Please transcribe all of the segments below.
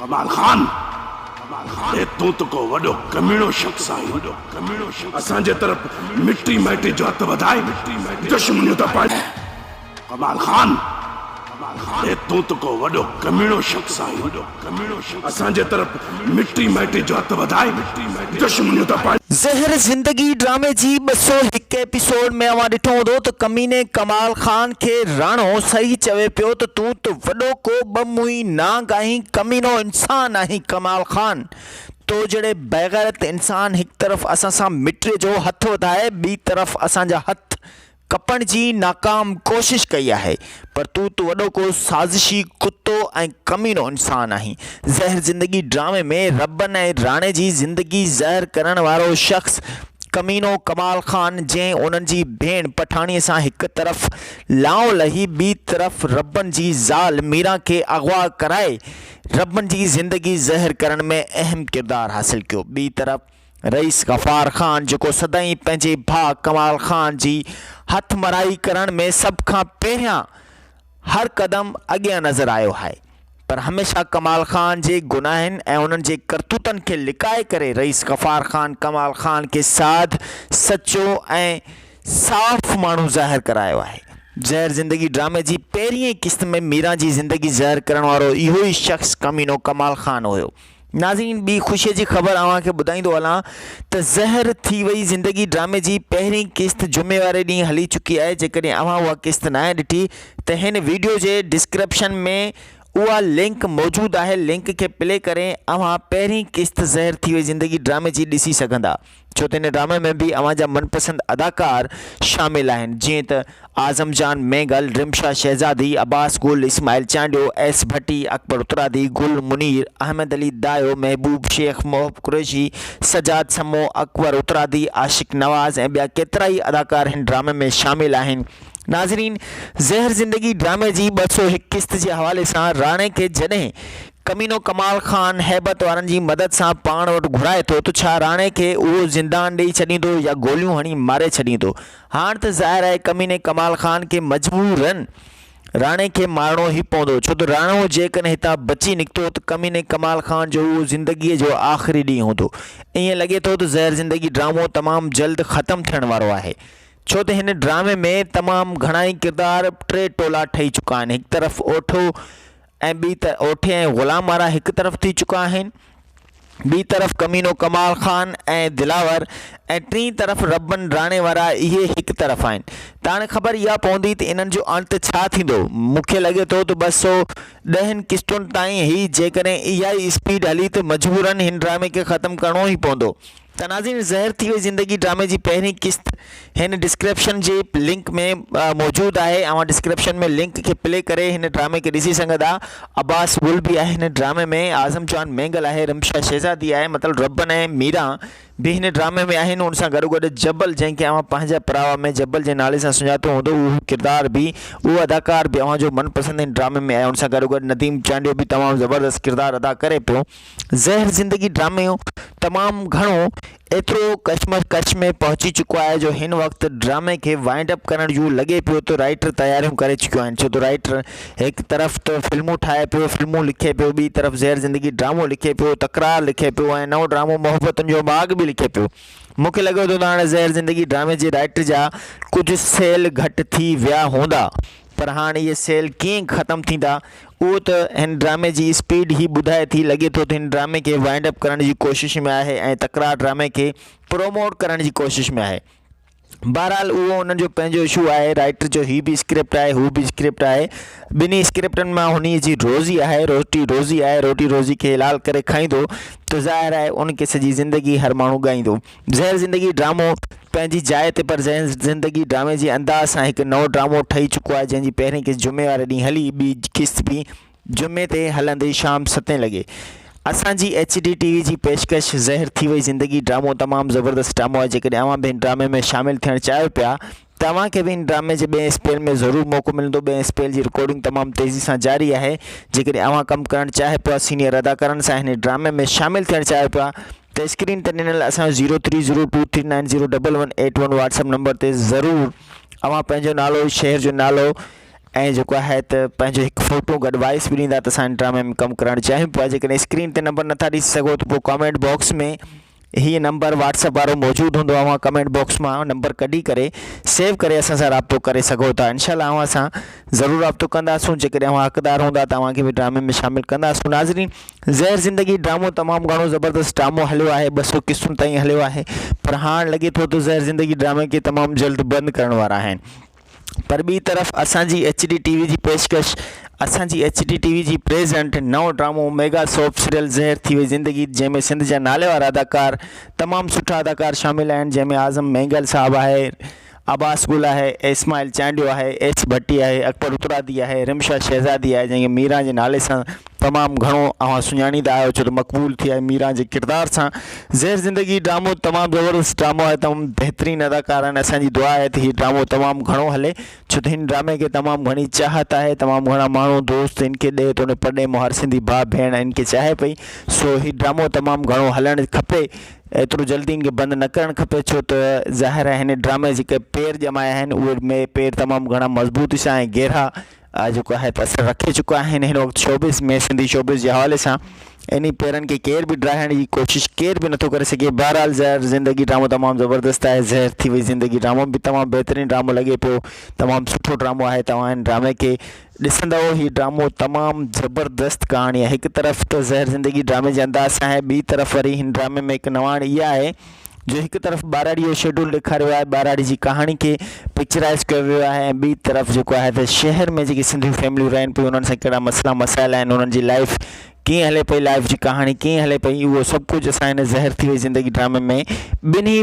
ڪمال خان! اي تون ته ڪو وڏو ڪميڻو شخص آهين. اسان جي طرف مٽي مائٽي جو هٿ وڌائي دشمنيون ٿا پائين. ڪمال خان! اي تون ته ڪو وڏو ڪميڻو شخص آهين. اسان جي طرف مٽي مائٽي جو هٿ وڌائي دشمنيون ٿا پائين. زهر زندگي ڊرامي جي 201 ايپيسوڊ ۾ اوهان ڏٺو هوندو ته ڪميني ڪمال خان کي راڻو صحيح چوي پيو ته تون ته وڏو ڪو ٻه منهين نانگ آهين ڪمينو انسان آهين ڪمال خان تو جهڙي بيغيرت انسان هڪ طرف اسان سان مٽي جو هٿ وڌائي ٻي طرف اسان جا هٿ ڪپڻ جي ناڪام ڪوشش ڪئي آهي پر تون ته وڏو ڪو سازشي ڪتو ۽ ڪمينو انسان آهين. زهر زندگي ڊرامي ۾ ربن ۽ راڻي جي زندگي زهر ڪرڻ وارو شخص ڪمينو ڪمال خان جنهن انهن جي ڀيڻ پٺاڻي سان هڪ طرف لانء لهي ٻي طرف ربن جي زال ميران کي اغوا ڪرائي ربن جي زندگي زهر ڪرڻ ۾ اهم ڪردار حاصل ڪيو ٻي طرف رئيس غفار خان جيڪو سدائين پنهنجي ڀاء ڪمال خان جي هٿ مرائي ڪرڻ ۾ سڀ کان پهريان هر قدم اڳيان نظر آيو آهي پر هميشه ڪمال خان جي گناهن ۽ انهن جي ڪرتوتن کي لڪائي ڪري رئيس غفار خان ڪمال خان کي ساڌ، سچو ۽ صاف ماڻهو ظاهر ڪرايو آهي. زهر زندگي ڊرامي جي پهرين ئي قسط ۾ ميران جي زندگي زهر ڪرڻ وارو اهو ئي شخص ڪمينو ڪمال خان هيو. ناظرين ٻي خوشي جي خبر اوهان کي ٻڌائيندو هلان ته زهر ٿي وئي زندگي ڊرامي جي پهرين قسط جمعي واري ڏينهن هلي چڪي آهي جيڪڏهن اوهان اها قسط ناهي ڏٺي ته هن ويڊيو جي ڊسڪرپشن ۾ اها لنڪ موجود آهي لنڪ کي پلي ڪري اوهان پهرين قسط زهر ٿي وئي زندگي ڊرامي جي ڏسي سگهندا ڇو ته هن ڊرامي ۾ به اوهان جا من پسند اداڪار شامل آهن جيئن ته اعظم جان مينگل، رمشا شهزادي، عباس گل، اسماعيل چانڊيو، ايس ڀٽي، اڪبر اترادي، گل منير، احمد علي دايو، محبوب شيخ، محب قريشي، سجاد سمو، اڪبر اترادي، عاشق نواز ۽ ٻيا ڪيترائي اداڪار هن ڊرامي ۾ شامل آهن. ناظرين زهر زندگي ڊرامي جي 201 قسط جي حوالي سان راڻي کي جڏهن ڪمينو ڪمال خان هيبت وارن جي مدد سان پاڻ وٽ گهرائي ٿو ته ڇا راڻي کي اهو زندان ڏئي ڇڏيندو يا گوليون هڻي ماري ڇڏيندو؟ هاڻ ته ظاهر آهي ڪميني ڪمال خان کي مجبورن راڻي کي مارڻو ئي پوندو ڇو ته راڻو جيڪڏهن هتان بچي نڪتو ته ڪميني ڪمال خان جو اهو زندگيء جو آخري ڏينهن هوندو. ائين لڳي ٿو ته زهر زندگي ڊرامو تمام جلد ختم ٿيڻ وارو آهي. ڇو ته هن ڊرامي ۾ تمام گهڻائي ڪردار ٽي ٽولا ٺهي چڪا آهن هڪ طرف اوٺو ۽ ٻي ته اوٺي ۽ غلام وارا هڪ طرف ٿي چڪا آهن، ٻي طرف ڪمينو ڪمال خان ۽ دلاور ۽ ٽئين طرف ربن راڻي وارا اهي هڪ طرف آهن ته هاڻي خبر اها پوندي ته انهن جو انت ڇا ٿيندو؟ مون کي لڳي ٿو ته ٻه سو ڏهن قسطن تائين هي جيڪڏهن اها ئي اسپيڊ هلي ته مجبورن هن ڊرامي کي ختم ڪرڻو ئي پوندو. ته ناظرين زهر ٿي وئي زندگي ڊرامي جي پهرين قسط هن ڊسڪرپشن جي لنڪ ۾ موجود آهي اوهان ڊسڪرپشن ۾ لنڪ کي پلي ڪري هن ڊرامي کي ڏسي سگهندا عباس گل به آهي هن ڊرامي ۾ اعظم جان مينگل آهي رمشا شهزادي آهي مطلب ربن ۽ ميران به هن ڊرامي ۾ آهن ان سان گڏو گڏ جبل جنهن کي اوهان پنهنجا پراوا ۾ جبل جي نالي سان سڃاتو هوندو اهو ڪردار به اهو اداڪار به اوهان جو من پسند هن ڊرامي ۾ آهي ان سان گڏو گڏ نديم چانڊيو به تمام زبردست ڪردار ادا ڪري پيو زهر زندگي ڊرامو تمام گهڻو ايترو ڪشمڪش ۾ پهچي چڪو آهي جو هن وقت ڊرامي کي وائنڊ اپ ڪرڻ جون لڳي پيو ته رائيٽر تياريون ڪري چڪيو آهن ڇو ته رائيٽر هڪ طرف ته فلمون ٺاهي پيو فلمون لکي پيو ٻي طرف زهر زندگي ڊرامو لکي پيو تڪرار لکي پيو ۽ نئون ڊرامو محبتن جو ماڳ به لکي پيو مون کي لڳي ٿو ته هاڻي زهر زندگي ڊرامي جي رائيٽر جا ڪجهه سيل گهٽ ٿي ويا هوندا پر هاڻ اهي سيل ڪيئن ختم ٿيندا اهو ته هن ڊرامي جي اسپيڊ ئي ٻڌائي ٿي، لڳي ٿو ته هن ڊرامي کي وائنڊ اپ ڪرڻ جي ڪوشش ۾ آهي ۽ تڪرار ڊرامي کي پروموٽ ڪرڻ جي ڪوشش ۾ آهي. بهرحال اهو انهن جو پنهنجو اشو آهي، رائيٽر جو هي به اسڪرپٽ آهي هو به اسڪرپٽ آهي، ٻنهي اسڪرپٽن مان هني جي روزي آهي، روٽي روزي آهي، روٽي روزي کي حلال ڪري کائيندو ته ظاهر آهي ان کي سڄي زندگي هر ماڻهو ڳائيندو. زهر زندگي ڊرامو پنهنجي جاء تي پر زهر زندگي ڊرامي جي انداز سان هڪ نئون ڊرامو ٺهي چڪو آهي جنهن جي پهرين قسط جمعي واري ڏينهن هلي ٻي قسط به جمعي تي هلندي شام ستين لڳي اسان جي ايڇ ڊي ٽي وي جي پيشڪش زهر ٿي وئي زندگي ڊرامو تمام زبردست ڊرامو آهي جيڪڏهن اوهان به هن ڊرامي ۾ شامل ٿيڻ چاهيو پيا ته اوهان کي به هن ڊرامي جي ٻئين اسپيل ۾ ضرور موقعو ملندو ٻئين اسپيل جي رڪارڊنگ تمام تيزي سان جاري آهي جيڪڏهن اوهان ڪم ڪرڻ چاهيو پيا سينيئر اداڪارن سان هن ڊرامي ۾ شامل ٿيڻ چاهيو پيا ته اسڪرين تي ڏنل اسان جو zero three zero two three nine zero double one eight one WhatsApp number تي ضرور اوهان پنهنجو نالو شهر جو نالو ۽ جيڪو آهي ته پنهنجو هڪ فوٽو گڏ وائس به ڏيندا ته اسان ڊرامي ۾ ڪم ڪرڻ چاهيون پيا جيڪڏهن اسڪرين تي نمبر نٿا ڏسي سگهو ته پوء ڪامينٽ باڪس ۾ هي نمبر واٽس اپ وارو موجود هوندو اوهان ڪمينٽ باڪس مان نمبر ڪڍي ڪري سيو ڪري اسان سان رابطو ڪري سگهو ٿا انشاء الله اوهان سان ضرور رابطو ڪنداسون جيڪڏهن اوهان حقدار هوندا ته اوهان کي به ڊرامي ۾ شامل ڪنداسون ناظرين زهر زندگي ڊرامو تمام گهڻو زبردست ڊرامو هليو آهي 200 قسطن تائين هليو آهي پر هاڻ لڳي ٿو ته زهر زندگي ڊرامي کي تمام جلد بند ڪرڻ وارا آهن پر ٻي طرف اسان جي ايڇ ڊي ٽي وي جي پيشڪش اسان جي ايڇ ڊي ٽي وي جي پريزنٽ نئون ڊرامو ميگا سوپ سيريل زهر ٿي وئي زندگي جنهن ۾ سنڌ جا نالي وارا اداڪار تمام سٺا اداڪار شامل آهن جنهن ۾ اعظم مينگل صاحب آهي عباس گل آهي اسماعيل چانڊيو آهي ايس ڀٽي آهي اڪبر اترادي آهي رمشا شهزادي آهي جنهن کي ميران جي نالي سان تمام گهڻو اوهان سڃاڻيندا آهيو ڇو ته مقبول ٿي آهي ميران جي ڪردار سان زهر زندگي ڊرامو تمام زبردست ڊرامو آهي تمام بهترين اداڪار آهن اسان جي دعا آهي ته هي ڊرامو تمام گهڻو هلي ڇو ته هن ڊرامي کي تمام گهڻي چاهت آهي تمام گهڻا ماڻهو دوست هن کي ڏي توڙي پرڏي مان هر سنڌي ڀاء ڀيڻ هن کي چاهي پئي سو هي ڊرامو تمام گهڻو هلڻ کپي ايترو جلدي هن کي بند نه ڪرڻ کپي ڇو ته ظاهر آهي هن ڊرامي جيڪي پير ڄمايا آهن اهي پير تمام گهڻا مضبوطي سان ۽ گهرا جيڪو آهي ته اثر رکي چڪا آهن هن وقت شوبز ۾ سنڌي شوبز جي حوالي سان انهي پيرن کي ڪير به ڊاهڻ جي ڪوشش ڪير به نٿو ڪري سگهي بهرحال زهر زندگي ڊرامو تمام زبردست آهي زهر ٿي وئي زندگي ڊرامو به تمام بهترين ڊرامو لڳي پيو تمام سٺو ڊرامو آهي توهان هن ڊرامي کي ڏسندؤ هي ڊرامو تمام زبردست ڪهاڻي آهي هڪ طرف ته زهر زندگي ڊرامي جي انداز سان آهي ٻي طرف وري هن ڊرامي ۾ هڪ نواڻ اها آهي جو هڪ طرف ٻهراڙي جو شيڊول ڏيکاريو آهي ٻهراڙي جي ڪهاڻي کي پڪچرائز ڪيو ويو آهي ۽ ٻي طرف جيڪو آهي ته شهر ۾ جيڪي سنڌي فيمليون رهن پيون انهن سان ڪهڙا مسئلا مسائل آهن انهن جي لائف ڪيئن هلي پئي لائف جي ڪهاڻي ڪيئن هلي پئي اهو سڀ ڪجهه اسان هن زهر ٿي وئي زندگي ڊرامي ۾ ٻنهي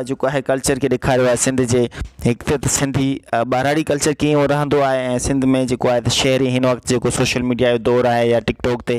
جيڪو آهي ڪلچر کي ڏيکاريو آهي سنڌ جي هڪ ته سنڌي ٻهراڙي ڪلچر ڪيئن رهندو آهي ۽ سنڌ ۾ جيڪو آهي ته شهري هن وقت جيڪو سوشل ميڊيا جو دور آهي يا ٽڪ ٽاڪ تي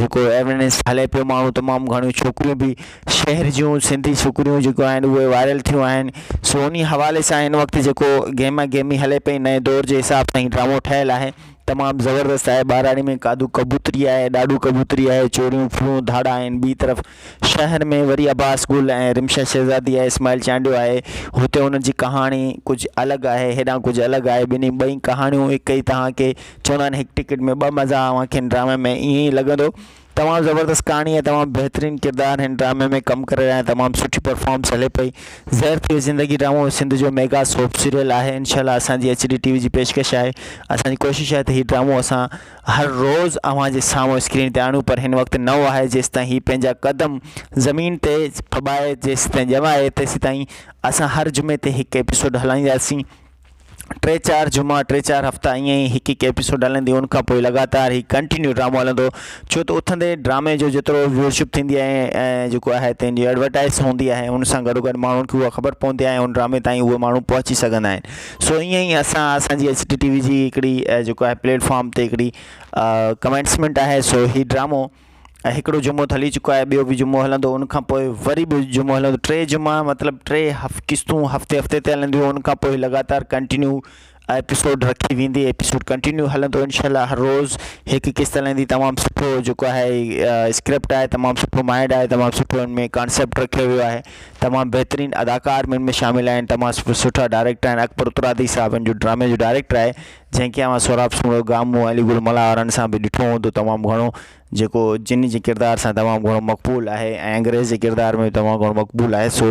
جيڪو اويرنيس هلي پيو ماڻهو تمام گهڻيون ڇوڪريون به شهر جون سنڌي ڇوڪريون جيڪو آهن اهي وائرل ٿيون آهن سو انهي حوالي سان هن وقت جيڪو گيما گيمي هلي پئي نئين دور جي حساب سان هي ڊرامو ٺهيل آهي تمام زبردست آهي ٻهراڙي ۾ قادو ڪبوتري آهي ڏاڏو ڪبوتري آهي چوريون ڦرون ڌاڙا آهن ٻي طرف شهر ۾ وري عباس گل ۽ رمشا شهزادي آهي اسماعيل چانڊيو آهي هتي انهن جي ڪهاڻي ڪجهه الڳ آهي هيڏانهن ڪجهه الڳ آهي ٻنهي ٻئي ڪهاڻيون هڪ ئي توهان کي چوندا آهن هڪ ٽڪيٽ ۾ ٻه مزا اوهان کي هن ڊرامي ۾ ائين ئي لڳندو تمام زبردست ڪهاڻي ۽ تمام بهترين ڪردار هن ڊرامي ۾ ڪم ڪري رهيا آهن تمام سٺي پرفارمس هلي پئي زهر ٿي وئي زندگي ڊرامو سنڌ جو ميگا سوپ سيريل آهي انشاء الله اسان جي ايڇ ڊي ٽي وي جي پيشڪش آهي اسان جي ڪوشش آهي ته هي ڊرامو اسان هر روز اوهان جي سامهون اسڪرين تي آڻيون پر هن وقت نئون آهي جيستائين هي پنهنجا قدم زمين تي ڦٻائي جيستائين ڄمائي تيسيتائين اسان هر جمعي تي هڪ ايپيسوڊ هلائينداسين ٽي چار جمعا ٽي چار هفتا ائين ئي هڪ هڪ ايپيسوڊ هلندي ان کان پوء لڳاتار هي ڪنٽينيو ڊرامو هلندو ڇو ته اٿندي ڊرامي جو جيترو ويورشپ ٿيندي آهي ۽ جيڪو آهي تنهن جي ايڊورٽائز هوندي آهي ان سان گڏو گڏ ماڻهن کي اها خبر پوندي آهي ان ڊرامي تائين اهي ماڻهو پهچي سگهندا آهن سو ائين ئي اسان اسان جي ايڇ ڊي ٽي وي جي هڪڙي جيڪو آهي پليٽ فارم تي هڪڙي ڪمينٽسمينٽ آهي سو هي ڊرامو ۽ هڪڙو جمعو ته هلي چڪو آهي ٻيو به جمعو هلندو ان کان پوء وري به جمعو هلندو ٽي جمعا مطلب ٽي قسطون هفتي هفتي تي هلنديون ان کان پوء لڳاتار ڪنٽينيو ايپيسوڊ رکي ويندي ايپيسوڊ ڪنٽينيو هلندو انشاء الله هر روز هڪ قسط هلندي تمام سٺو جيڪو آهي اسڪرپٽ آهي تمام سٺو مائنڊ آهي تمام سٺو ان ۾ ڪانسيپٽ رکيو ويو آهي تمام بهترين اداڪار به ان ۾ شامل آهن تمام سٺا ڊائريڪٽر آهن اڪبر اترادي صاحب ان جو ڊرامي جو ڊائريڪٽر آهي جنهن کي اوهان سهراب سومرو گامون علي گل ملاح وارن سان به ڏٺو هوندو تمام گهڻو جيڪو جن جي ڪردار سان تمام گهڻو مقبول آهي ۽ انگريز جي ڪردار ۾ تمام گهڻو مقبول آهي سو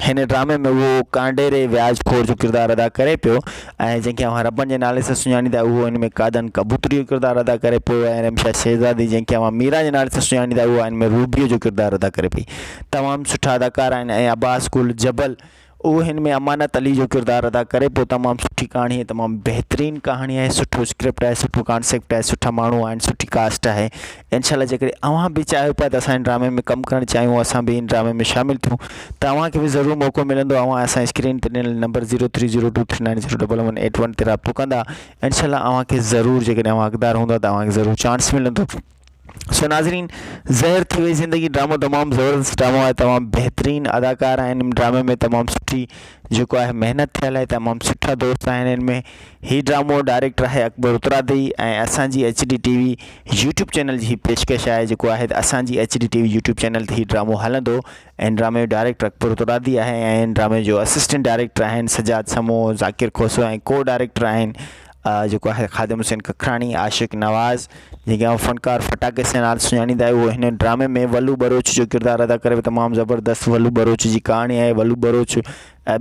هن ڊرامي ۾ اهو ڪانڊيري وياج خور جو ڪردار ادا ڪري پيو ۽ جنهن کي اوهان ربن جي نالي سان سڃاڻيندا اهو هن ۾ قادن ڪبوتري جو ڪردار ادا ڪري پيو ۽ رمشا شهزادي جنهن کي اوهان ميرا جي نالي سان سڃاڻيندا اها هن ۾ روبيء جو ڪردار ادا ڪري پئي تمام سٺا اداڪار آهن ۽ عباس گل جبل اهو هن ۾ امانت علي جو ڪردار ادا ڪري پيو تمام سٺي ڪهاڻي آهي تمام بهترين ڪهاڻي آهي سٺو اسڪرپٽ آهي سٺو ڪانسيپٽ آهي سٺا ماڻهو آهن سٺي ڪاسٽ آهي انشاء الله جيڪڏهن اوهان به چاهيو پيا ته اسان هن ڊرامي ۾ ڪم ڪرڻ چاهيون اسان به هن ڊرامي ۾ شامل ٿيون ته اوهان کي به ضرور موقعو ملندو اوهان اسان اسڪرين تي ڏنل number zero three zero two three nine zero double one eight one تي رابطو ڪندا انشاء الله اوهان کي ضرور جيڪڏهن اوهان حقدار هوندا ته اوهان کي ضرور چانس ملندو سو ناظرين زهر ٿي وئي زندگي ڊرامو تمام زبردست ڊرامو آهي تمام بهترين اداڪار آهن ان ڊرامي ۾ تمام سٺي جيڪو آهي محنت ٿيل آهي تمام سٺا دوست آهن ان ۾ هي ڊرامو ڊائريڪٽر آهي اڪبر اترادي ۽ اسان جي H D T V YouTube channel جي هي پيشڪش آهي جيڪو آهي ته اسان جي H D T V YouTube channel تي هي ڊرامو هلندو ۽ ڊرامي جو ڊائريڪٽر اڪبر اترادي آهي ۽ ڊرامي جو اسسٽنٽ ڊائريڪٽر آهن سجاد سمون ذاڪر کوسو ۽ ڪو ڊائريڪٽر آهن جيڪو آهي خادم حسين ککراڻي، عاشق نواز جنهن کي اوهان فنڪار ڦٽاڪي سان نالي سڃاڻيندا آهيو اهو هن ڊرامي ۾ ولو ٻروچ جو ڪردار ادا ڪري پيو تمام زبردست ولو ٻروچ جي ڪهاڻي آهي ولو ٻروچ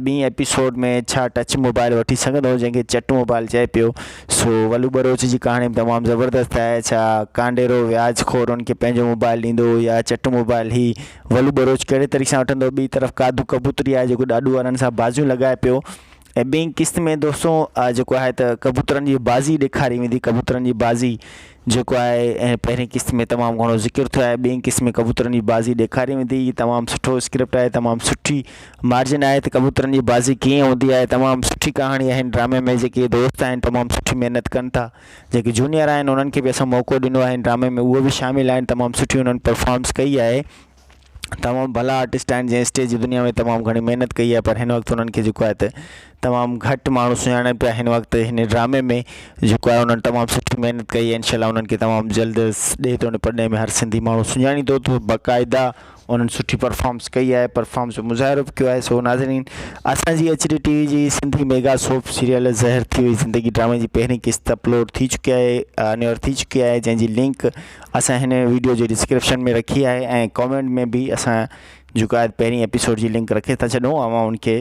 ٻي ايپيسوڊ ۾ ڇا ٽچ موبائل وٺي سگهندو جنهن کي چٽ موبائل چئي پيو سو ولو ٻروچ جي ڪهاڻي به تمام زبردست آهي ڇا ڪانڊيرو وياج خور ان کي پنهنجو موبائل ڏيندو يا چٽ موبائل هي ولو ٻروچ ڪهڙي طريقي سان وٺندو ٻي طرف قادو ڪبوتري آهي جيڪو ڏاڏو وارن سان بازيون لڳائي پيو ۽ ٻئي قسط ۾ دوستو جيڪو آهي ته ڪبوترن جي بازي ڏيکاري ويندي ڪبوترن جي بازي جيڪو آهي ۽ پهرين قسط ۾ تمام گهڻو ذڪر ٿيو آهي ٻئي قسط ۾ ڪبوترن جي بازي ڏيکاري ويندي هي تمام سٺو اسڪرپٽ آهي تمام سٺي مارجن آهي ته ڪبوترن جي بازي ڪيئن هوندي آهي تمام سٺي ڪهاڻي آهي هن ڊرامي ۾ جيڪي دوست آهن تمام سٺي محنت ڪن ٿا جيڪي جونيئر آهن انهن کي به اسان موقعو ڏنو آهي هن ڊرامي ۾ اهو به شامل آهن تمام سٺي انهن پرفارمنس ڪئي آهي تمام ڀلا آرٽسٽ آهن جنهن اسٽيج جي دنيا ۾ تمام گهڻي محنت ڪئي آهي پر هن وقت انهن کي جيڪو آهي ته تمام گهٽ ماڻهو سڃاڻن پيا هن وقت هن ڊرامي ۾ جيڪو آهي انهن تمام سٺي محنت ڪئي آهي انشاء الله انهن کي تمام جلد ڏيهه توڻي پرڏيهه ۾ هر سنڌي ماڻهو سڃاڻيندو ته باقاعده انهن سٺي پرفارمنس ڪئي آهي پرفارمنس جو مظاهرو به ڪيو آهي سو ناظرين اسان جي ايڇ ڊي ٽي وي جي سنڌي ميگا سوپ سيريل زهر ٿي وئي زندگي ڊرامي جي پهرين قسط اپلوڊ ٿي چڪي آهي انيور ٿي چڪي آهي جنهن جي لنڪ اسان هن ويڊيو جي ڊسڪرپشن ۾ رکي آهي ۽ ڪامينٽ ۾ به اسان جيڪو آهي پهرين ايپيسوڊ جي لنڪ رکي ٿا ڇڏون اوهان ان کي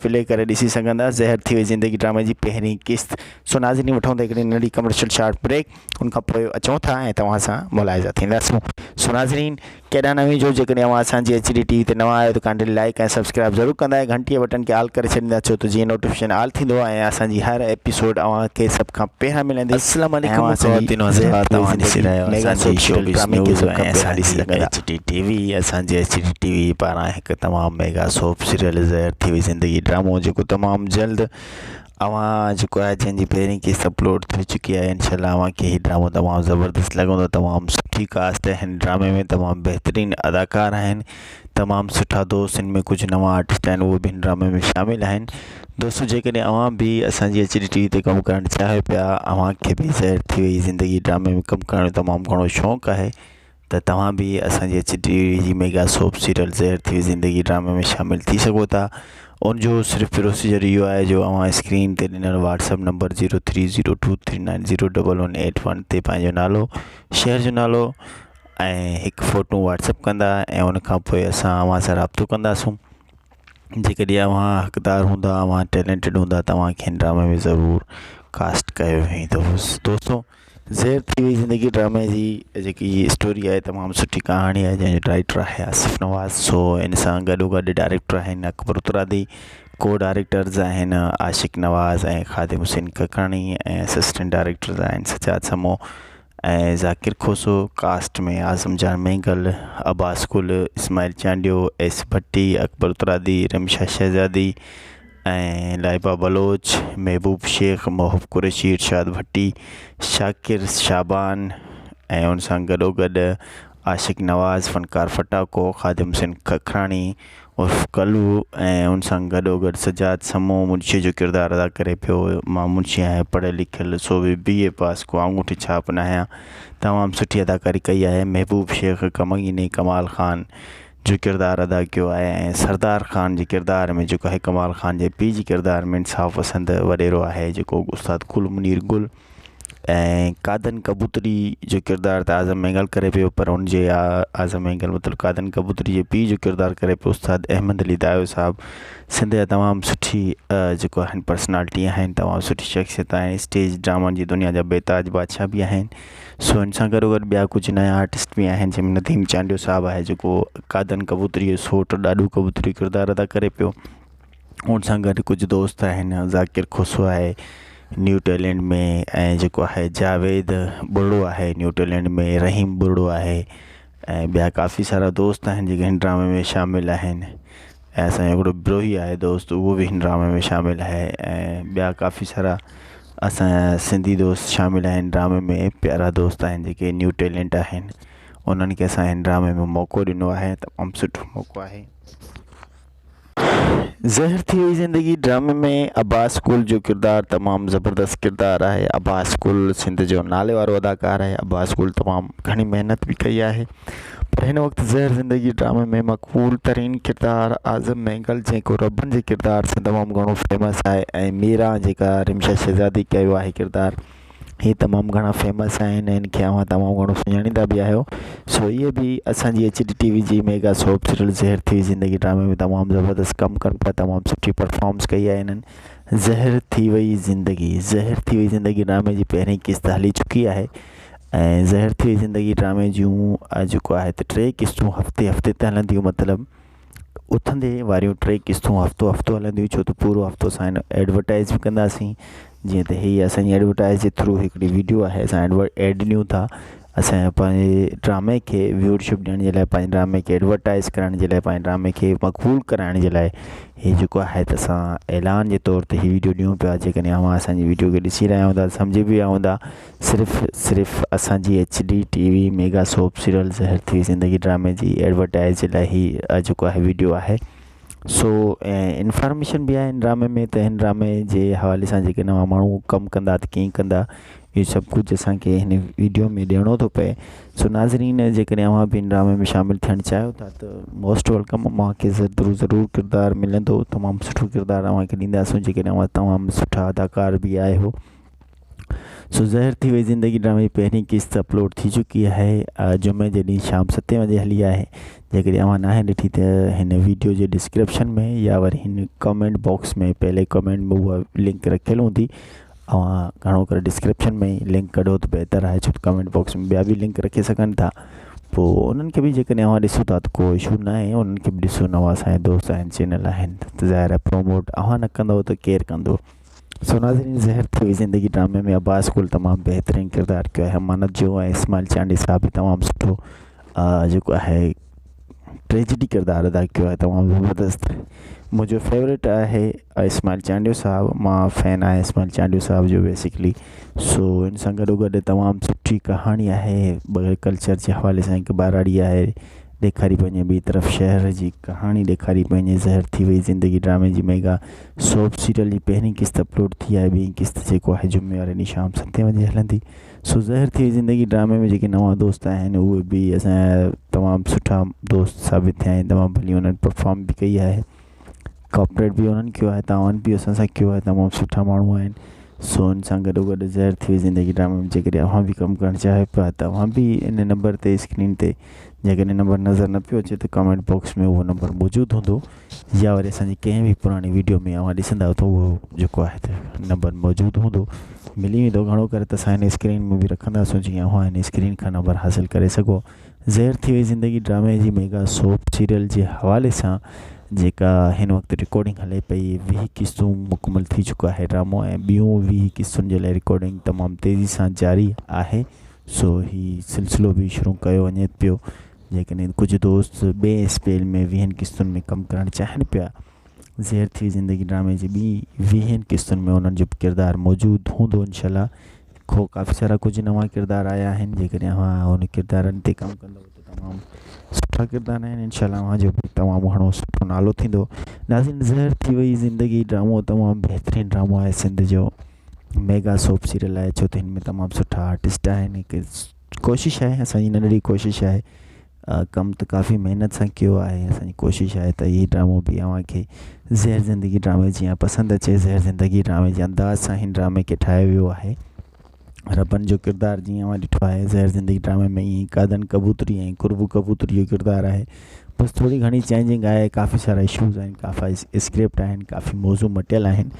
پلي ڪري ڏسي سگهندا زهر ٿي وئي زندگي ڊرامي جي پهرين قسط سو ناظرين وٺون ٿا هڪڙي ننڍي ڪمرشل شارٽ بريڪ ان کان پوء اچون ٿا ۽ توهان سان ملاحظه ٿينداسون سو ناظرين ڪيڏانهن نه وڃجو جيڪڏهن اوهان اسان جي ايڇ ڊي ٽي وي تي نوان آهيو ته ڪائنڊلي لائيڪ ۽ سبسڪرائب ضرور ڪندا ۽ گهنٽي جي بٽڻ کي آل ڪري ڇڏيندا ڇو ته جيئن نوٽيفڪيشن آل ٿيندو ۽ اسان جي هر ايپيسوڊ اوهان کي سڀ کان پهريان ملندي السلام ۽ عليڪم اوهان اسان جي خواتين و حضرات زهر ٿي توهان ڏسي زندگي رهيا آهيو ميگا اسان جي سوپ سيريل شوبز ڊرامي کي نيوز سڀ ۽ کان پهريان اسان ڏسي جي سگهندا. ايڇ ڊي ٽي وي اسان جي ايڇ ڊي ٽي وي پاران هڪ تمام ميگا سوپ سيريل زهر ٿي وئي زندگي ڊرامو جيڪو تمام جلد اوهان جيڪو آهي جنهن جي پهرين قسط اپلوڊ ٿي چڪي آهي انشاء الله اوهان کي هي ڊرامو تمام زبردست لڳندو تمام سٺي ڪاسٽ آهي هن ڊرامي ۾ تمام بهترين اداڪار آهن تمام سٺا دوست هن ۾ ڪجهه نوان آرٽسٽ آهن اهي به هن ڊرامي ۾ شامل آهن دوستو جيڪڏهن اوهان به اسان جي ايڇ ڊي ٽي وي تي ڪم ڪرڻ چاهيو پيا اوهان کي به زهر ٿي وئي زندگي ڊرامي ۾ ڪم ڪرڻ جو تمام گهڻو شوق آهي ته توهان به اسان جي ايڇ ڊي جي ميگا سوپ سيريل زهر ٿي وئي زندگي ڊرامي ۾ شامل ٿي سگهو ٿا ان جو صرف پروسيجر اهو آهي جو اوهان اسڪرين تي ڏنل WhatsApp number zero three zero two three nine zero double one eight one تي پنهنجو نالو شهر جو نالو ۽ هڪ فوٽو واٽس اپ ڪندا ۽ ان کان پوء اسان اوهان سان رابطو ڪنداسون جيڪڏهن اوهان حقدار هوندا اوهان ٽيلنٽيڊ هوندا توهان کي هن ڊرامي ۾ ضرور ڪاسٽ ڪيو ويندو دوستو زهر ٿي وئي زندگي ڊرامي جي جيڪي اسٽوري آهي تمام سٺي ڪهاڻي آهي جنهن جو رائيٽر آهي آصف نواز سو ان سان گڏو گڏ ڊائريڪٽر آهن اڪبر اترادي ڪو ڊائريڪٽرز آهن عاشق نواز ۽ خادم حسين ڪڪاڻي ۽ اسسٽنٽ ڊائريڪٽرز آهن سجاد سمو ۽ ذاڪر کوسو ڪاسٽ ۾ اعظم جان مينگل عباس گل اسماعيل چانڊيو ايس ڀٽي اڪبر اترادي رمشا شهزادي ۽ لائبه بلوچ، محبوب شيخ، محب قريشي، ارشاد ڀٽي، شاڪر شعبان ۽ ان سان گڏوگڏ عاشق نواز، فنڪار ڦٽاڪو، خادم حسين ککراڻي عرف ڪلو ۽ ان سان گڏوگڏ سجاد سمون منشي جو ڪردار ادا ڪري پيو. مان منشي آهيان پڙهيل لکيل سو به بي اي پاس ڪو آڱوٺي ڇاپ ناهيان. تمام سٺي اداڪاري ڪئي آهي. محبوب شيخ ڪمگيني ڪمال خان جو ڪردار ادا ڪيو آهي ۽ سردار خان جي ڪردار ۾ جيڪو آهي ڪمال خان جي پيء جي ڪردار ۾ انصاف پسند وڏيرو آهي جيڪو استاد گل منير گل ۽ قادن ڪبوتري جو ڪردار ته اعظم مينگل ڪري پيو پر ان جي اعظم مينگل مطلب قادن ڪبوتري جي پيء جو ڪردار ڪري پيو استاد احمد علي دايو صاحب سنڌ جا تمام سٺي جيڪو آهن پرسنالٽي آهن تمام سٺي شخصيت آهن اسٽيج ڊرامن جي دنيا جا بيتاج بادشاهه به آهن سو ان سان گڏو گڏ ٻيا ڪجهه نيا آرٽسٽ به آهن جنهن ۾ نديم چانڊيو صاحب آهي جيڪو قادن ڪبوتري جو سوٽ ڏاڏو ڪبوتري جو ڪردار ادا ڪري پيو ان سان گڏ ڪجهه دوست آهن ذاڪر کوسو آهي نيو ٽيلنٽ ۾ ۽ جيڪو آهي جاويد ٻرڙو آهي نيو ٽيلنٽ ۾ رحيم ٻرڙو آهي ۽ ٻيا ڪافي سارا دوست آهن جيڪي هن ڊرامي ۾ شامل آهن ۽ اسان جو هڪڙو بروهي آهي دوست اهو به هن ڊرامي ۾ شامل آهي ۽ ٻيا ڪافي سارا اسان جا سنڌي دوست شامل آهن ڊرامي ۾ پيارا دوست آهن جيڪي نيو ٽيلنٽ آهن انهن کي اسان هن ڊرامي ۾ موقعو ڏنو آهي تمام سٺو موقعو آهي. زهر ٿي وئي زندگي ڊرامي ۾ عباس گل جو ڪردار تمام زبردست ڪردار آهي عباس گل سنڌ جو نالي وارو اداڪار آهي عباس گل تمام گهڻي محنت به ڪئي آهي. پر هن وقت زهر زندگي ڊرامي ۾ مقبول ترين ڪردار اعظم مينگل جيڪو ربن جي ڪردار سان تمام گهڻو فيمس آهي ۽ ميران جيڪا رمشا شهزادي ڪيو آهي ڪردار هي تمام گهڻا فيمس آهن هن کي اوهان تمام گهڻو سڃاڻيندا به آهيو سو اهي به اسان جي ايڇ ڊي ٽي وي جي ميگا سوپ سيريل زهر ٿي زندگي ڊرامي ۾ تمام زبردست ڪم ڪن پيا تمام سٺي پرفارمنس ڪئي آهي هنن زهر ٿي وئي زندگي زهر ٿي وئي زندگي ڊرامي جي پهرين قسط هلي چڪي آهي ۽ زهر ٿي وئي زندگي ڊرامي جون جيڪو آهي ته ٽي قسطون هفتي هفتي تي هلنديون مطلب اٿندي واريون ٽي قسطون هفتو هفتو هلنديون ڇو ته پورو هفتو اسان هن ايڊورٽائز به ڪنداسين جيئن ته هي اسان جي ايڊورٽائز جي ٿرو هڪڙي ويڊيو آهي اسان ايڊ ڏيون ٿا اسان پنهنجي ڊرامي کي ويورشپ ڏيڻ جي لاءِ پنهنجي ڊرامي کي ايڊورٽائز ڪرڻ جي لاءِ پنهنجي ڊرامي کي مقبول ڪرائڻ جي لاءِ هي جيڪو آهي ته اسان اعلان جي طور تي هي ويڊيو ڏيون پيا جيڪڏهن اوهان اسان جي ويڊيو کي ڏسي رهيا هوندا سمجهي به ويا هوندا صرف صرف اسان جي H D T V mega soap serial زهر ٿي زندگي ڊرامي جي ايڊورٽائز جي لاءِ هي جيڪو آهي ويڊيو آهي سو ۽ انفارميشن به آهي هن ڊرامي ۾ ته هن ڊرامي جي حوالي سان جيڪي نوان ماڻهو ڪم ڪندا ته ڪيئن ڪندا اهو سڀ ڪجهه اسان کي هن ويڊيو ۾ ڏيڻو ٿو پئي سو ناظرين جيڪڏهن اوهان به هن ڊرامي ۾ شامل ٿيڻ چاهيو ٿا ته موسٽ welcome اوهان کي ضرور ضرور ڪردار ملندو تمام سٺو ڪردار اوهان کي ڏينداسون جيڪڏهن اوهان تمام سٺا اداڪار به آهيو سو زهر ٿي وئي زندگي ڊرامي جي پهرين قسط اپلوڊ ٿي چڪي آهي جمعي جي ڏينهن شام ستين وڄي هلي آهي جيڪڏهن اوهان ناهي ڏٺي ته هن ويڊيو جي ڊسڪرپشن ۾ يا وري هن ڪمينٽ باڪس ۾ پهلي ڪمينٽ ۾ اها لنڪ رکيل هوندي اوهان گهڻو ڪري ڊسڪرپشن ۾ ئي لنڪ ڪڍو ته بهتر آهي ڇو ته ڪمينٽ باڪس ۾ ٻيا به لنڪ رکي سگهن ٿا پوء انهن کي به جيڪڏهن اوهان ڏسو ٿا ته ڪو اشو ناهي انهن کي به ڏسو نوان اسان جا دوست آهن چينل آهن ته ظاهر آهي پروموٽ اوهان نه ڪندو ته ڪير ڪندو سو ناظرين زهر ٿي وئي زندگي ڊرامي ۾ عباس گل تمام بهترين ڪردار ڪيو آهي امانت جو ۽ اسماعيل چانڊيي صاحب به تمام سٺو جيڪو آهي ٽريجڊي ڪردار ادا ڪيو آهي تمام زبردست منهنجو فيورٽ آهي اسماعيل چانڊيو صاحب مان فين آهيان اسماعيل چانڊيو صاحب جو بيسڪلي سو ان سان گڏو گڏ تمام سٺي ڪهاڻي آهي ڪلچر جي حوالي سان هڪ ٻهراڙي آهي ڏيکاري پئي وڃي ٻي طرف شهر جي ڪهاڻي ڏيکاري پئي وڃي زهر ٿي وئي زندگي ڊرامي جي ميگا سوپ سيريل جي پهرين قسط اپلوڊ ٿي آهي ٻي قسط جيڪو آهي جمعي واري ڏينهن شام ستين وڄي هلندي سو زهر ٿي وئي زندگي ڊرامي ۾ جيڪي نوان دوست آهن اهي به اسان جا تمام سٺا دوست ثابت ٿيا آهن تمام ڀلي انهن پرفارم به ڪئي آهي ڪوآپريٽ به انهن ڪيو آهي تعاون به اسان سان ڪيو آهي تمام سٺا ماڻهو آهن سو ان سان گڏو گڏ زهر ٿي وئي زندگي ڊرامي ۾ جيڪڏهن اوهان به ڪم ڪرڻ چاهيو پيا ته اوهان به ان نمبر تي اسڪرين تي جيڪڏهن نمبر نظر نه پيو اچي ته ڪمينٽ باڪس ۾ اهو نمبر موجود هوندو يا وري اسان جي ڪنهن به پراڻي ويڊيو ۾ اوهان ڏسندا ته اهو جيڪو آهي ته نمبر موجود هوندو ملي ويندو گهڻو ڪري ته اسان هن اسڪرين ۾ به رکنداسون جيئن اوهان هن اسڪرين کان نمبر حاصل ڪري سگهو زهر ٿي وئي زندگي ڊرامي جي ميگا سوپ سيريل جي حوالي سان جيڪا هن وقت رڪارڊنگ هلي پئي ويهه قسطون مڪمل ٿي چڪو آهي ڊرامو ۽ ٻيون ويهه قسطن جي لاء رڪارڊنگ تمام تيزي سان جاري آهي سو هي سلسلو به شروع ڪيو وڃي پيو جيڪڏهن ڪجهه دوست ٻئي اسپيل ۾ ويهن قسطن ۾ ڪم ڪرڻ چاهين پيا زهر ٿي زندگي ڊرامي جي ٻي ويهن قسطن ۾ انهن جو به ڪردار موجود هوندو انشاء الله کو ڪافي سارا ڪجهه نوان ڪردار آيا آهن جيڪڏهن اوهان ان ڪردارن تي ڪم ڪندو ته تمام سٺا ڪردار آهن انشاء الله اوهان جو به تمام گهڻو سٺو نالو ٿيندو ناظرين زهر ٿي وئي زندگي ڊرامو تمام بهترين ڊرامو آهي سنڌ جو ميگا سوپ سيريل آهي ڇو ته هن ۾ تمام سٺا آرٽسٽ آهن هڪ ڪوشش آهي اسان جي ننڍڙي ڪوشش آهي ڪم ته ڪافي محنت سان ڪيو آهي اسان جي ڪوشش آهي ته هي ڊرامو به اوهان کي زهر زندگي ڊرامي جيان پسند اچي زهر زندگي ڊرامي جي انداز سان هن ڊرامي کي ٺاهيو ويو آهي ربن جو ڪردار جيئن اوهان ڏٺو آهي زهر زندگي ڊرامي ۾ ائين قادن ڪبوتري ۽ قرب ڪبوتري جو ڪردار آهي بس ٿوري گهڻي چينجنگ آهي ڪافي سارا اشوز آهن ڪافي اسڪرپٽ آهن ڪافي موضوع مٽيل آهن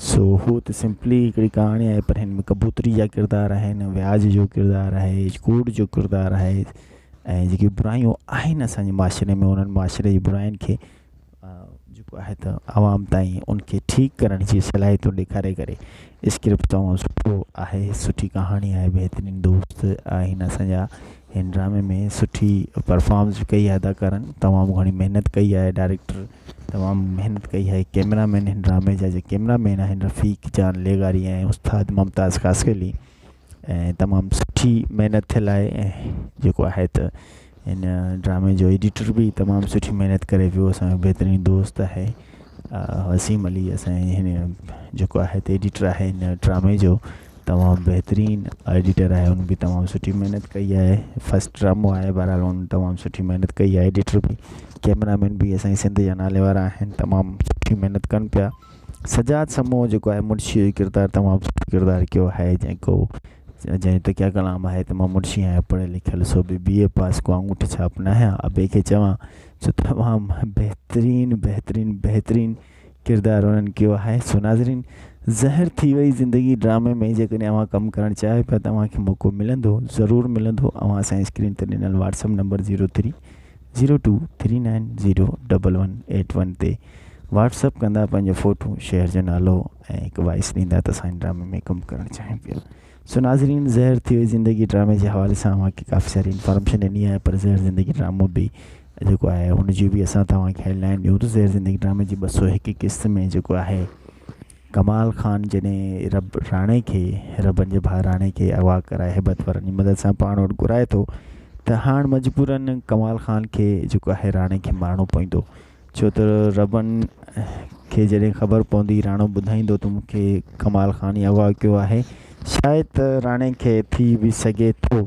سو هو ته سمپلي هڪڙي ڪهاڻي آهي پر هن ۾ ڪبوتري جا ڪردار آهن وياج جو ڪردار آهي ڪوڙ جو ڪردار آهي ۽ جيڪي برايون آهن اسان جي معاشري ۾ انهن معاشري جي براين کي جيڪو آهي ته عوام تائين ان کي ٺيڪ ڪرڻ جي صلاحيتون ڏيکاري ڪري اسڪرپٽ تمام سٺو آهي سٺي ڪهاڻي آهي بهترين دوست آهن اسان جا هن ڊرامي ۾ سٺي پرفارمنس به ڪئي آهي اداڪارن تمام گهڻي محنت ڪئي آهي ڊائريڪٽر تمام محنت ڪئي آهي ڪيمرا مين هن ڊرامي جا جيڪي ڪيمرا مين آهن رفيق جان لغاري ۽ استاد ممتاز خاصخيلي ۽ تمام سٺي محنت ٿيل آهي ۽ جيڪو آهي ته هن ڊرامي جو ايڊيٽر به تمام سٺي محنت ڪري پيو اسانجو بهترين دوست آهي وسيم علي اسانجي هن جيڪو آهي ته ايڊيٽر آهي هن ڊرامي جو. تمام بهترين ايڊيٽر آهي ان به تمام سٺي محنت ڪئي آهي فرسٽ ڊرامو آهي بهرحال ان تمام سٺي محنت ڪئي آهي ايڊيٽر به ڪيمرا مين به اسان جي سنڌ جا نالي وارا آهن تمام سٺي محنت ڪن پيا سجاد سمون جيڪو آهي منشي جو ڪردار تمام سٺو ڪردار ڪيو آهي جيڪو جنهن تي ڪيا ڪلام آهي ته مان منشي آهيان پڙهيل لکيل سو به بي اي پاس ڪو آڱوٺي ڇاپ نه آهيان ابي کي چوان سو تمام بهترين بهترين بهترين ڪردار انهن ڪيو آهي سو ناظرين زهر ٿي وئي زندگي ڊرامي ۾ جيڪڏهن اوهان ڪم ڪرڻ چاهيو پيا ته اوهان کي موقعو ملندو ضرور ملندو اوهان اسان جي اسڪرين تي ڏنل WhatsApp number zero three zero two three nine zero double one eight one تي واٽس اپ ڪندا پنهنجو فوٽو شهر جو نالو ۽ هڪ وائس ڏيندا ته اسان ڊرامي ۾ ڪم ڪرڻ چاهيون پيا سو ناظرين زهر ٿي وئي زندگي ڊرامي جي حوالي سان اوهان کي ڪافي ساري انفارميشن ڏني آهي پر زهر زندگي ڊرامو به جيڪو آهي ان جي به اسان توهان کي هيڊ لائن ڏيون ته زهر زندگي ڊرامي جي 201 قسط ۾ جيڪو آهي ڪمال خان جڏهن رب راڻي کي ربن جي ڀاء راڻي کي اغوا ڪرائي هيبت وارن جي مدد سان پاڻ وٽ گهرائي ٿو ته هاڻ مجبورن ڪمال خان کي جيڪو آهي راڻي کي مارڻو پوندو ڇو ته ربن کي جڏهن خبر پوندي راڻو ٻڌائيندو ته مون کي ڪمال خان ئي اغوا ڪيو آهي شايد ته راڻي کي ٿي به سگهي ٿو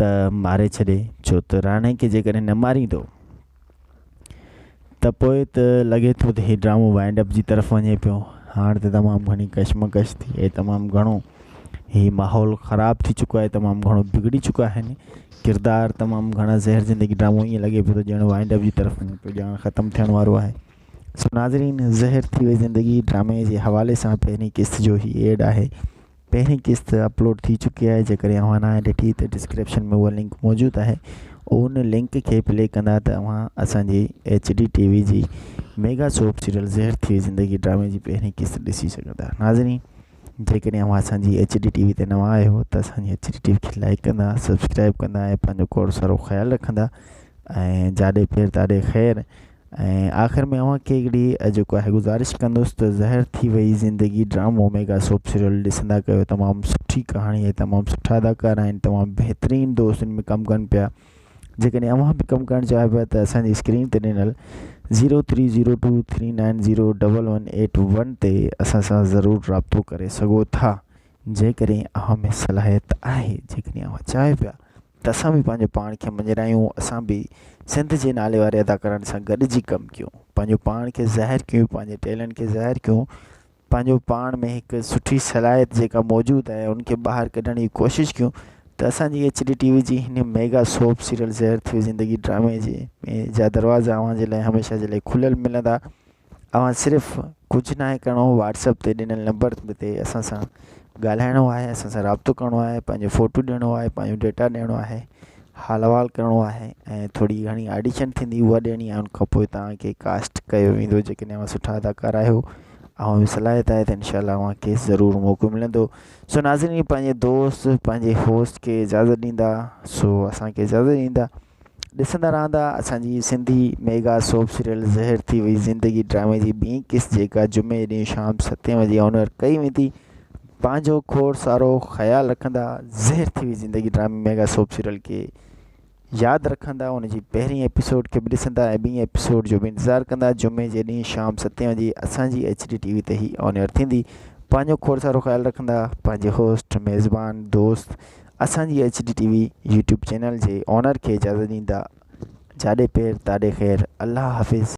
ته ماري ڇڏي ڇو ته راڻي کي جيڪڏهن نه ماريندو ته پوء ته لڳي ٿو ته هي ڊرامو وائنڊ اپ جي طرف وڃي پيو هاڻ ته تمام گهڻي ڪشمڪش ٿي ۽ تمام گهڻو هي ماحول خراب ٿي چڪو آهي تمام گهڻو بگڙي چڪا آهن ڪردار تمام گهڻا زهر زندگي ڊرامو ائين لڳي پيو ته ڄڻ وائنڊ اپ جي طرف وڃي پيو ڄڻ ختم ٿيڻ وارو آهي سو ناظرين زهر ٿي وئي زندگي ڊرامي جي حوالي سان پهرين قسط جو هي ايڊ آهي پهرين قسط اپلوڊ ٿي چڪي آهي جيڪڏهن اوهان ناهي ڏٺي ته ڊسڪرپشن ۾ اها لنڪ موجود آهي ان لنڪ کي پلي ڪندا ته اوهان اسان جي ايڇ ڊي ٽي وي جي ميگا سوپ سيريل زهر ٿي وئي زندگي ڊرامي جي پهرين قسط ڏسي سگهندا ناظرين جيڪڏهن اوهان اسان جي ايڇ ڊي ٽي وي تي نوان آهيو ته اسان جي ايڇ ڊي ٽي وي کي لائڪ ڪندا سبسڪرائب ڪندا ۽ پنهنجو کوڙ سارو خيال رکندا ۽ جاڏي پير تاڏي خير ۽ آخر ۾ اوهان کي هڪڙي جيڪو آهي گذارش ڪندس ته زهر ٿي وئي زندگي ڊرامو ميگا سوپ سيريل ڏسندا ڪيو تمام سٺي ڪهاڻي آهي تمام سٺا اداڪار آهن تمام بهترين دوست ان ۾ ڪم ڪن پيا جيڪڏهن اوهان به ڪم ڪرڻ چاهيو پيا ته اسان جي اسڪرين تي ڏنل zero three zero two three nine zero double one eight one تي اسان سان ضرور رابطو ڪري سگهو ٿا جيڪڏهن اوهان ۾ صلاحيت آهي جيڪڏهن اوهان چاهيو پيا ته اسان به پنهنجو پاڻ کي مڃرايون اسان به سنڌ جي نالي واري اداڪارن سان گڏجي ڪم ڪيون پنهنجو پاڻ کي ظاهر ڪيون پنهنجي ٽيلنٽ کي ظاهر ڪيون پنهنجو پاڻ ۾ هڪ سٺي صلاحيت جيڪا موجود آهي ان کي ٻاهر ڪڍڻ جي ڪوشش ڪيون ته اسان جي ايڇ ڊي ٽي وي جي هن ميگا سوپ سيريل زهر ٿي وئي زندگي ڊرامي جي ۾ جا دروازا اوهان جي لاء هميشه جي لاء کليل ملندا اوهان صرف ڪجهه ناهي ڪرڻو واٽس اپ تي ڏنل نمبر تي اسان سان ڳالهائڻو آهي اسان سان رابطو ڪرڻو آهي پنهنجو فوٽو ڏيڻو آهي پنهنجو ڊيٽا ڏيڻو آهي حال احوال ڪرڻو آهي ۽ ٿوري گهڻي آڊيشن ٿيندي اها ڏيڻي آهي ان کان پوء توهان کي ڪاسٽ ڪيو ويندو جيڪڏهن اوهان سٺا اداڪار آهيو اوهان ۾ صلاحيت آهي ته انشاء الله اوهان کي ضرور موقعو ملندو سو ناظرين پنهنجي دوست پنهنجي هوسٽ کي اجازت ڏيندا سو اسان کي اجازت ڏيندا ڏسندا رهندا اسان جي سنڌي ميگا سوپ سيريل زهر ٿي وئي زندگي ڊرامي جي ٻي قسط جيڪا جمعي ڏينهن شام ستين بجي آن ايئر ڪئي ويندي پنهنجو کوڙ سارو خيال رکندا زهر ٿي وئي زندگي ڊرامي ميگا سوپ سيريل کي ياد رکندا ان جي پهرين ايپيسوڊ کي به ڏسندا ۽ ٻي ايپيسوڊ جو به انتظار ڪندا جمعي جي ڏينهن شام ستين بجي اسان جي ايڇ ڊي ٽي وي تي هي آن ايئر ٿيندي پنهنجو کوڙ سارو خيال رکندا پنهنجي هوسٽ ميزبان دوست اسان جي H D T V YouTube channel جي آنر کي اجازت ڏيندا جاڏي پير تاڏي خير الله حافظ.